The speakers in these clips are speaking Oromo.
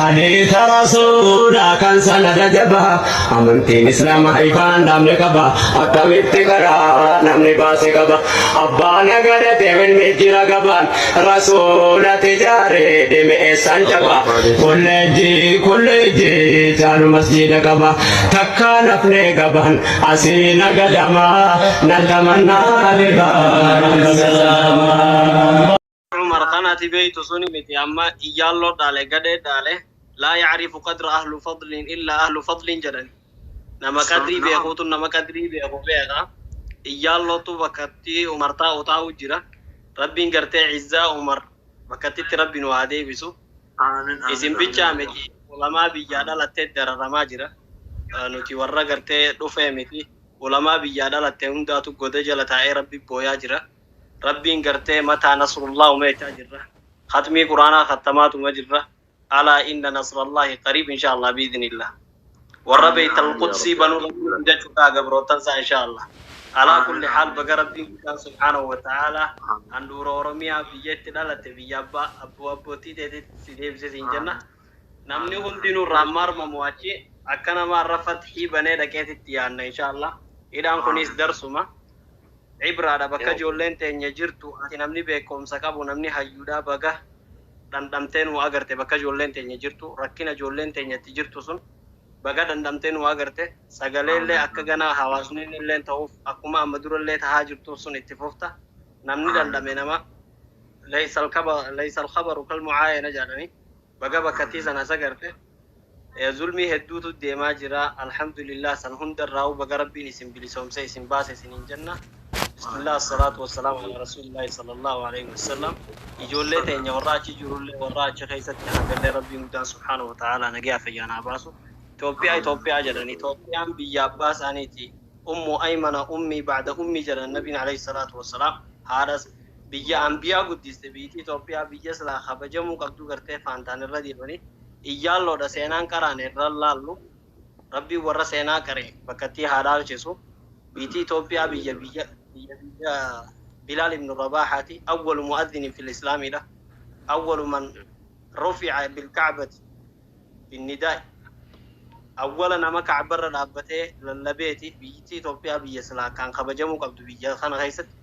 Hadiisa Rasuulaa kan sanada jabaa amantiin Islaamaa ifaan dhaabne qaba akkamitti karaa namni baase qaba abbaa nagadate ilmi jira gabaan Rasuulati jaaree deeme eessaan caba kolleejjii kolleejjii caalu masjiida qaba takkaa nafnee gaban asii nagadamaa nan tamannaa bibaa salaamaa. Umar kan ati beeytu suni miti amma iyyaalloo dhaale gadhee dhaale laa yacrifu qadra ahlu fadlin illaa ahlu fadlin jedhani nama qadrii beekuutu nama qadrii beeku beeka iyyaallootu bakkatti Umar taa'u taa'u jira rabbiin gartee izzaa Umar bakkattitti rabbi nu haa deebisu isin bichaa miti ulamaa biyyaa dhalattee dararamaa jira nuti warra gartee dhufee miti ulamaa biyyaa dhalatte hundaatu goda jala taa'ee rabbi booyaa jira Rabbiin gartee mataa nasrullah uma jechaa jirra. Khatmii quraanaa khattamaatuma jirra. Alaa inna nasrallahi qariib insha Allah biidhnillah. Warra beeytal qudsii banuu rabbiin fidachuudha gabroottan isaa insha Allah. Alaa kulli haal baga rabbiin guddaan subhaanahu wa ta'ala handhuura Oromiyaa biyya itti dhalatte biyya abbaa abboo abbootii teetitti si deebise siin jenna. Namni hundinuu irraa marmamu achi akka nama irra fathii banee dhaqeetitti yaanna insha Allah. Hidhaan kunis darsuma. Cibraadha bakka ijoolleen teenya jirtu ati namni beekkoomsa qabu namni hayyuudhaa baga dhandhamtee nuu agarte bakka ijoolleen teenya jirtu rakkina ijoolleen teenya itti jirtu sun baga dhandhamtee nuu agarte sagaleellee akka ganaa hawaasni illeen ta'uuf akkuma amma durallee tahaa jirtuuf sun itti fufta namni dhandhame nama laysal khabaru kal mucaayana jedhani baga bakkattii sana isa garte Zulmii hedduutu deemaa jira. Alhamdulillah san hundarraa'uu baga Rabbiin isin bilisoomsee isin baase isiniin jenna. Bismillah assalaatu wassalaamu ala rasuulillahi sallallahu alaihi wasallam. Ijoollee teenya warra achi jirullee warra achi keessatti hafellee Rabbiin guddaan subhaanahu wa ta'ala nagayaa fayyaan haa baasu. Itoophiyaa Itoophiyaa jedhan Itoophiyaan biyya abbaa isaaniiti. Ummu Aymana ummii ba'da ummii jedhan nabiin alayhi salaatu wassalaam haadha biyya anbiyaa guddiste biyyittii Itoophiyaa biyya silaa kabajamuu qabdu gartee faantaan irra deemanii Iyyaalloodha seenaan qaraane irra laallu rabbiin warra seenaa qare bakkattii haa dhaalchisu biitii Itoophiyaa biyya biyya biyya biyya Bilaal ibnu Rabaahaati awwalu mu'adhinin fil islaamiidha awwalu man rufi'a bilka'bati binnidaa'i awwala nama ka'barra dhaabbatee lallabeeti biyyittii Itoophiyaa biyya silaa akkaan kabajamuu qabdu biyya kana keessatti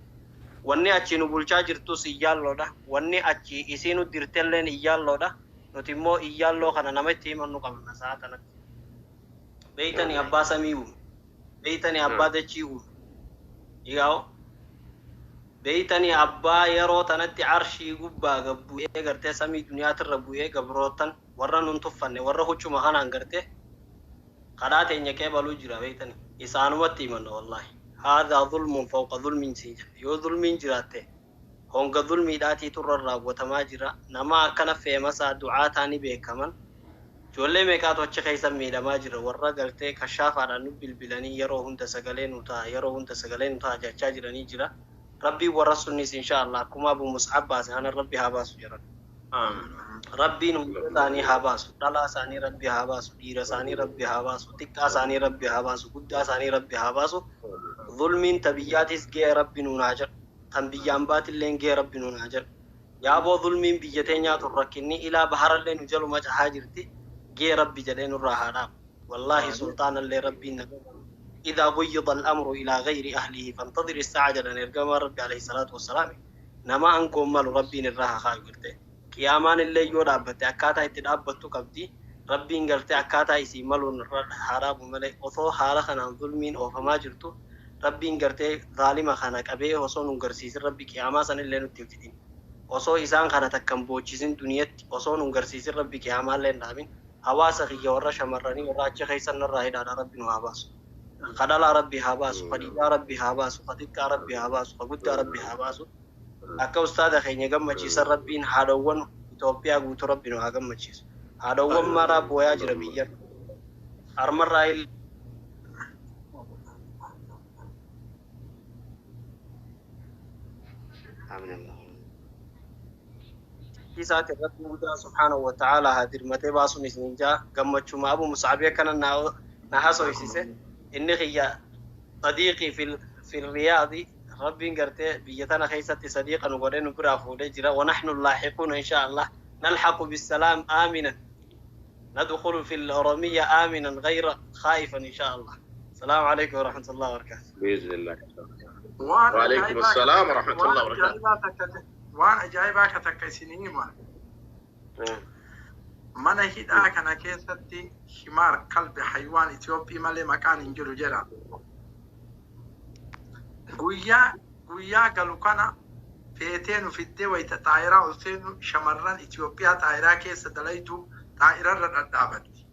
wanni achii nu bulchaa jirtus iyyaalloodha wanni achii isii nu dirtelleen iyyaalloodha Nuti immoo iyyaalloo kana nama itti himannu qabna sa'a tanatti. Beeytani abbaa samii uume. Beeytani abbaa dachii uume. Dhigaa'oo. Beeytani abbaa yeroo tanatti arshii gubbaa gad bu'ee gartee samii duniyaatirra bu'ee gabroottan warra nun tuffanne warra huccuma kanaan gartee kadhaa teenya qeebaluu jira beeytani. Isaanumatti himanna wallaahi. Haadhaa zulmun fawqa zulmin siin jedhe. Yoo zulmiin jiraatte Honga zulmiidhaatiitu irra raawwatamaa jira. Nama akkana feemasaa du'aataa ni beekaman. Ijoollee meeqaatu achi keessa miidhamaa jira. Warra galtee kashaafaadhaan nu bilbilanii yeroo hunda sagalee nu ta'a, yeroo hunda sagalee nu ta'a jechaa jiranii jira. Rabbiin warra sunnis inshaa Allah akkuma Abu Mus'ab baase kana Rabbi haa baasu jedhan. Rabbiin hunda isaanii haa baasu. Dhalaa isaanii Rabbi haa baasu. Dhiira isaanii Rabbi haa baasu. Xiqqaa isaanii Rabbi haa baasu. Guddaa isaanii Rabbi haa baasu. Zulmiin ta biyyaatis ga'e Rabbi nuun haa jedhu. Tan biyya ambaatilleen gee rabbi nuun haa jedhu. Yaaboo zulmiin biyya teenyaa tun rakkinni ilaa baharallee nu jaluma cahaa jirti gee rabbi jedhee nurraa haa dhaabu. Wallaahi sulxaanallee rabbiin na Idaa guyyida al-amru ilaa gayri ahlihi fantadiri saa'a jedhan ergamaan rabbi alayhi salaatu wassalaami. Nama aangoon malu rabbiin irraa haa kaayu gartee. Qiyaamaan illee yoo dhaabbatte akkaataa itti dhaabbattu qabdi. Rabbiin gartee akkaataa isii maluun irra haa dhaabu malee osoo haala kanaan zulmiin oofamaa jirtu Rabbiin gartee zaalima kana qabee osoo nun garsiisin Rabbi qiyaamaa sanillee nutti hin fidin. Osoo isaan kana takka hin boochisin duniyatti osoo nun garsiisin Rabbi qiyaamaallee hin dhaabin. Hawaasa kiyya warra shamarranii warra achi keessan narraa hidhaadha Rabbi nu haa baasu. Ka dhalaa Rabbi haa baasu, ka dhiiraa Rabbi haa baasu, ka xiqqaa Rabbi haa baasu, ka guddaa Rabbi haa baasu. Akka ustaada keenya gammachiisan Rabbiin haadhowwan Itoophiyaa guutuu Rabbi nu haa gammachiisu. Haadhowwan maraa booyaa jira biyya. Armarraa illee. Isaati irratti guddaa subhaanahu wa ta'ala haa dirmatee baasuun isin jaa gammachuma Abu Mus'abii akkana na hasoysise inni kiyya sadiiqii fil riyaadi Rabbiin gartee biyya tana keessatti sadiiqa nu godhee nu biraa fuudhee jira wa nahnu laahiquuna inshaa Allah nalhaqu bissalaam aaminan. ندخل في الأورومية آمنا غير خائفا إن شاء الله. السلام عليكم ورحمة الله وبركاته. بإذن الله. Waan وعليكم ajaa'ibaa السلام ka ورحمة waan الله وبركاته. ajaa'ibaa takka waan ajaa'ibaa ka takka isinii hima. Mana hidhaa kana keessatti himaar kalbe haywaan Itiyoophii malee maqaan hin jiru jedha. Guyyaa guyyaa galu kana feetee nu fiddee wayita xaayiraa ol seenu shamarran Itiyoophiyaa xaayiraa keessa dalaytu xaayirarra dhadhaabatti.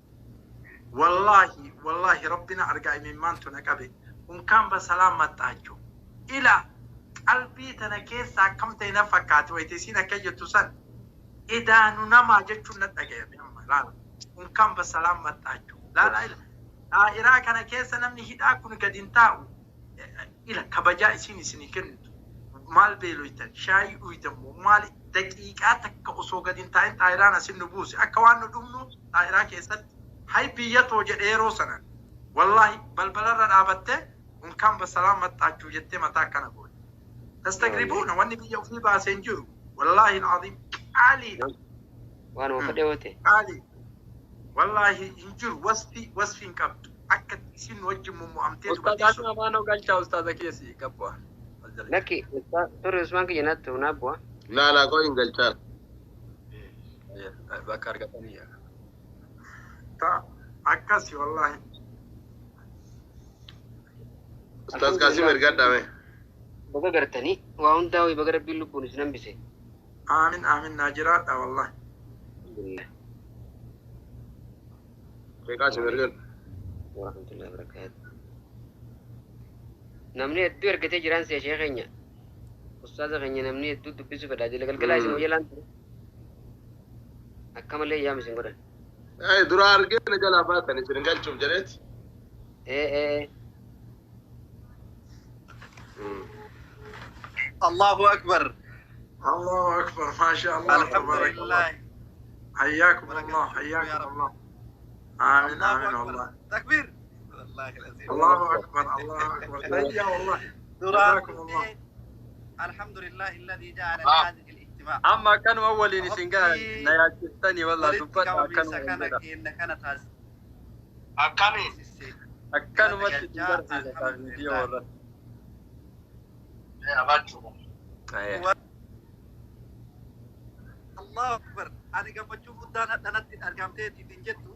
Wallaahi wallaahi rabbina argaa imimmaantu na qabe. Unkaan basalaam maxxaachuu. Ila qalbii tana keessa akkam ta'e na fakkaate wayita isiin akka jettu san idaanu namaa jechuun na dhagayame amma laala. Unkaan basalaam maxxaachuu. Laala ila xaayiraa kana keessa namni hidhaa kun gadi hin taa'u. Ila kabajaa isiin isinii kennitu. Maal beeloytan shaayii dhuytan moo maal daqiiqaa takka osoo gadi hin taa'in xaayiraan asin nu buuse akka waan nu dhumnu xaayiraa keessatti hay biyya too jedhe yeroo sana wallaahi balbalarra dhaabattee unkaan basalaam maxxaachuu jettee mataa akkana goote. Tastagribuuna wanni biyya ofii baasee hin jiru wallaahi alazim qaaliidha Waanuma fedhe yoo ta'e. qaalii wallaahi hin jiru wasfi wasfi hin qabdu akka isin wajjin mummu'amtee Ustaaz dubartii sun. Asuma maanoo galchaa ustaaza keessi qabba. Lakki turre Usmaan kiyya naatti hunaa bu'a. لا لا قوي قلتال. Bakka argatanii. Ta akkasi wallaahi. أستاذ قاسم Alhamdulillah ارقد. baga gartanii waa hundaa wayii baga rabbiin lubbuun isin hambise. Aamin aamin naa jiraadha wallaahi. Alhamdulillah. قاسم ارقد. Warahmatullahi wabarakatuh. Namni hedduu ergatee jiraan si'a ishee keenya. Ustaaza keenya namni hedduu dubbisuu fedha. Jala galgalaa isin hojii laan ture. Akka malee yaam isin godhan. اي درا ارقد جلا فاتن isin galchuuf jedheeti. Ee ee. الله أكبر. الله أكبر ما شاء الله الحمد تبارك الله. لله. حياكم بركة الله فيكم يا حياكم رب. الله. آمين الله آمين أكبر. والله. تكبير والله العظيم. الله أكبر الله أكبر هيا والله. درا جزاكم الله. الحمد لله الذي جعل هذه الاجتماع. Amma akkanuma waliin isin gahan na yaachiftanii wallaa walitti dubbadha qabamiinsa akkanuma kana jedha. keenya kana Akkami? taasise. Akkanumatti isin barsiisa viidiyoo irratti. Abaachuu. Allahu akbar. Ani gammachuu guddaan hadhanatti argamteetiif hin jettu.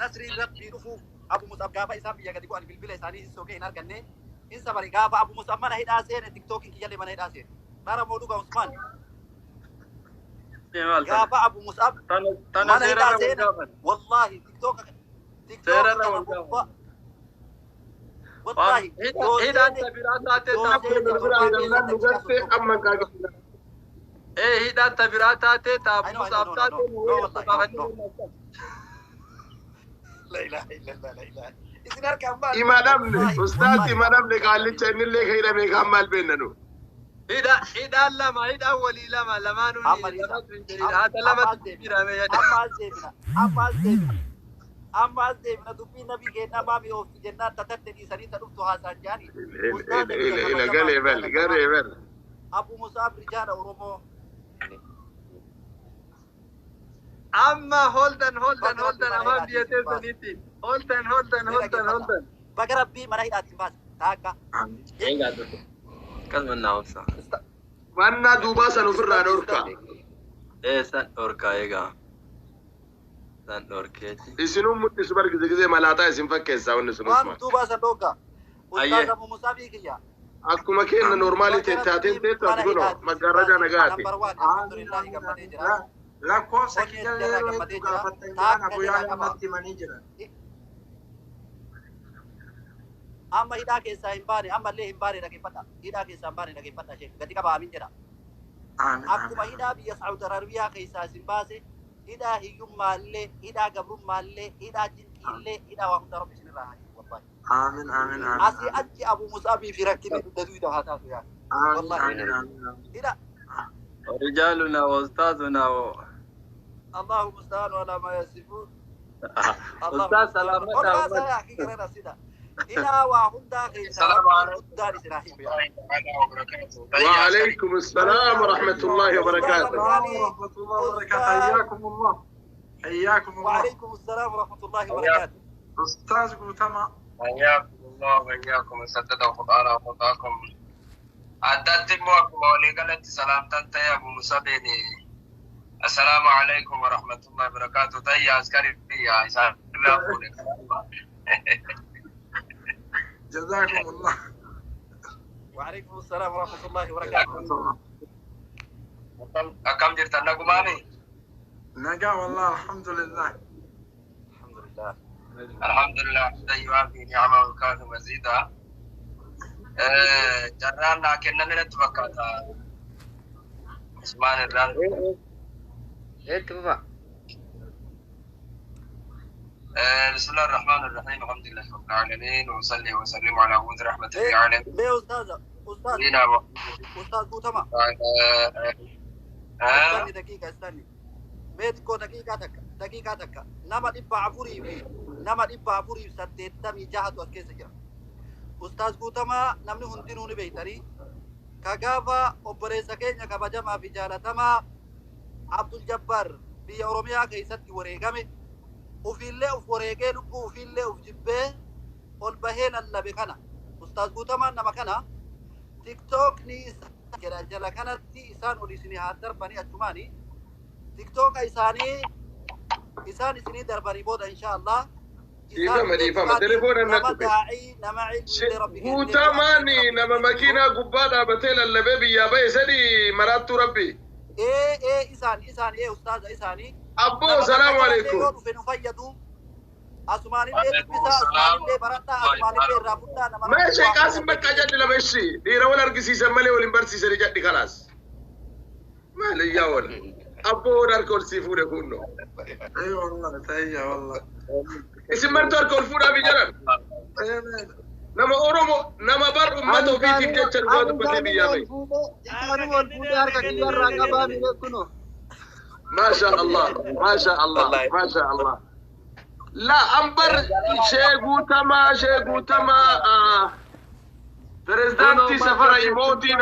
Nasriin rabbii dhufuuf Abu Musab gaafa isaan biyya gadi bu'an bilbila isaanii hin soqee hin arganne. Hin sabari gaafa Abu Musab mana hidhaa seene tiktookiin kiyyallee mana hidhaa seene. Bara moo dhuga Usmaan. Maal tana? Gaafa Abu Musab Tana tana mana hidhaa seerarra wal seene gaafan. wallaahi tiktooka tiktooka Seerarra kana wal gaafan. gubbaa wallaahi yoo Hidhaan seene tabiraa taatee yoo taabuu seene torbaa keessa daqiiqaa soddoma. Amma Ee hidhaan tabiraa taatee I know, taabuu I know, no, saaf no, no, taatee no, wayii wallahi, no, baafanii no. La ilaha illallah, la ilaha. Isin harkaan maal? Ima dhabne Wallahi, ustaaz wallahi. ima dhabne qaallicha innillee ka hidhame kaan maal beenna nu. Hidhaan lama hidhaan walii lama lamaanuu Amma dhiisa. lamatu hin jedhin haata Amma as lamatu deebina. hidhame jedha. Amma as deebina. Amma as deebina. Amma as deebina. Dubbiin nabii kennaa maami oofti jennaan tatatte dhiisanii ta dhuftu haasaan jaani. Ustaaza kiyya Ila ila kabajamaa galee fi bal jaalatamaa. galee bal. Abu Musaab Rijaala Oromoo. Amma holdan holdan Baga rabbii holdan mana afaan hidhaatiin biyya isin baase. teessaniitti holdan holdan Ni holdan dhaggeeffadha. holdan. Baga rabbii mana hidhaatiin baase. Taakka. آمين. Eegaa tokko. Akkasuma naa obsa. Mannaa duubaa san ofirraa dhorka. Ee san dhorkaa eegaa. San dhorkeeti. Isinuu mul'isu bargise gisee malaataa isin fakkeessaa wanni sun Waan Usmaan. duubaa san dhoggaa. Ayyee. Ustaaza Abu Musaabii kiyya. Akkuma kenna normaalii Baga taateen rabbii teettu mana ati kunoo hidhaatiin isin maggaarrajaa baase. nagaati. Number one آمين alhamdulillahi آمين gammadee آمين. jira. La lakkoofsa Onnee kiyyallee jalaa yeroo gammadee hedduu jira. gaafattan jiran Taakka Abu jalaa Yaayaa qaba. natti himanii jiran. Amma hidhaa keessaa hin baane ammallee hin baane dhaggeeffadha. Hidhaa keessaa hin baane dhaggeeffadha sheek. Gadi qaba amiin jedha. Aamin Akkuma aamin hidhaa biyya Saawud Arabiyaa keessaa isin baase hidhaa hiyyummaallee hidhaa gabrummaallee hidhaa cinqiillee hidhaa waa hunda rabbi isinirraa haa hiiku wallahi. aamin aamin aamin Asii aamin achi Abu Musaabii fi rakkinni dugda duyda haa taatu yaa. aamin Wallahi aamin aamin aamin. hidha رجالنا واستاذنا Allahu musta'aanu alaa maa yasifuun. Allahu أستاذ musta'aanu. سلامتها Ol أمت baasaa yaa akhi garana sida. Hidhaa waa hundaa keessaa السلام rabbiin عليكم guddaan isin haa hiiku yaa. ورحمة الله وبركاته. تحية عسكرية. وعليكم السلام ورحمة الله Ustaaz وبركاته. السلام Algaanii ورحمة الله وبركاته. Ustaaz حياكم الله. حياكم الله. وعليكم السلام ورحمة الله وبركاته. أستاذ قوتما. حياكم الله وإياكم سدد خطانا وخطاكم. أدت موكم ولي سلام يا أبو مصابيني. السلام عليكم ورحمة الله وبركاته. تي عسكري يا إسحاق. جزاكم الله. وعليكم السلام ورحمة الله وبركاته. أكم جرت النجماني؟ نجا والله الحمد لله. الحمد لله. الحمد لله يوافي نعمه وكافي مزيدا. جرانا كنا نتوقع عثمان الران. بسم الله الرحمن الرحيم، الحمد لله رب العالمين، وصلي وسلم على عود رحمة العالمين. ليه أستاذ أستاذ أستاذ قوتما استني دقيقة استني بيتكو دقيقة تك دقيقة تك نما دبا عفوري في نما دبا عفوري سدتمي جهة وكيس جرا أستاذ قوتما نمني هندينوني بيتري كغافا أوبريسا كينيا كبجما في جالتما عبد الجبار في أوروميا كيستي وريقامي وفي اللي وفي وريقين وفي اللي وفي جبه والبهين اللي بكنا أستاذ قوتما نما كنا تيك توك ني جلا جلا كانت تي إنسان وليسني هاتر بني أجماني تيك توك إنساني إنسان إسني دربني بود إن شاء الله. إفهم تليفون النكبة. قوتماني نما مكينة قبادة بتيل اللي بيبي يا بي سدي مرات ربي. إيه إيه إنسان إنسان إيه أستاذ إنساني. أبو السلام عليكم. ماشي قاسم بكا جد لمشي ديرا ولا ارقسي سمالي ولا امبرسي سري جد خلاص ما لي يا ولا ابو ناركول سيفونه كونو. اي والله تهيا والله اسم مرتو اركول فونا بجرن نما اورمو نما بر امته في تيجي تشربات بتبي يا بي ما شاء الله ما شاء الله ما شاء الله. لا أمبر شيء قوتما شيء قوتما بريزدانتي سفر يموتي.